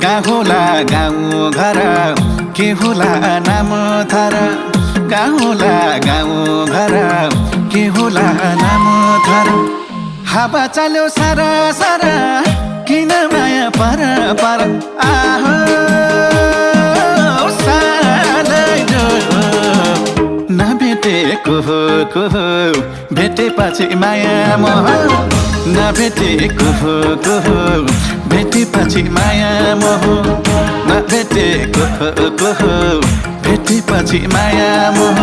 कहाँ होला गाउँ घर के होला नाम थर कहाँ होला गाउँ घर के होला नाम थर हावा चल्यो सारा सारा किन माया पर पर आहो सालैलो नभेटेको को भेटेपछि माया मोह नभेटेको को भेटेपछि माया मोह नभेटेको भेटेपछि माया मोह